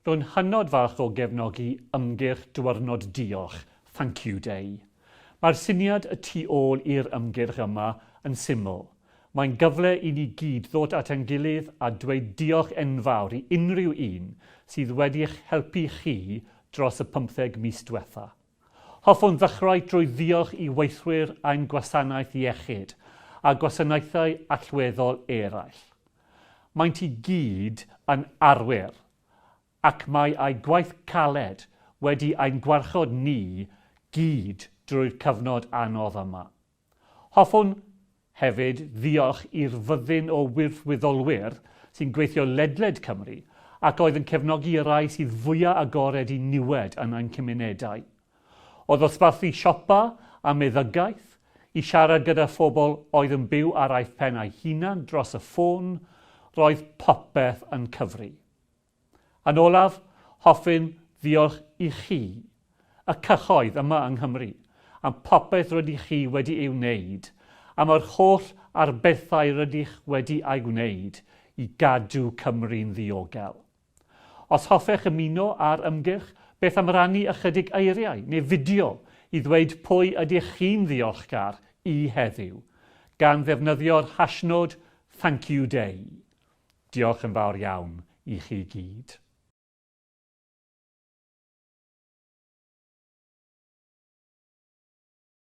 Rwy'n hynod falch o gefnogi ymgyrch Dwyrnod Diolch, Thank You Day. Mae'r syniad y tu ôl i'r ymgyrch yma yn syml. Mae'n gyfle i ni gyd ddod at ein gilydd a dweud diolch enfawr i unrhyw un sydd wedi'ch helpu chi dros y pymtheg mis dwetha. Hoffwn ddechrau drwy ddiolch i weithwyr ein gwasanaeth iechyd a gwasanaethau allweddol eraill. Maent i gyd yn arwyr, ac mae eu gwaith caled wedi ein gwarchod ni gyd drwy'r cyfnod anodd yma. Hoffwn hefyd ddiolch i'r fyddin o wirfoddolwyr sy'n gweithio ledled Cymru ac oedd yn cefnogi y rhai sydd fwya' agored i niwed yn ein cymunedau. O ddosbarthu siopa a meddygaeth, i siarad gyda phobl oedd yn byw ar eu pen eu hunan dros y ffôn, roedd popeth yn cyfri. Yn olaf, hoffwn ddiolch i chi, y cyhoedd yma yng Nghymru, am popeth rydych chi wedi ei wneud, am yr holl arbethau rydych wedi eu gwneud i gadw Cymru'n ddiogel. Os hoffech ymuno â'r ymgyrch, beth am rannu ychydig eiriau neu fideo i ddweud pwy ydych chi'n ddiolchgar i heddiw, gan ddefnyddio'r hashnod ThankYouDay. Diolch yn fawr iawn i chi gyd.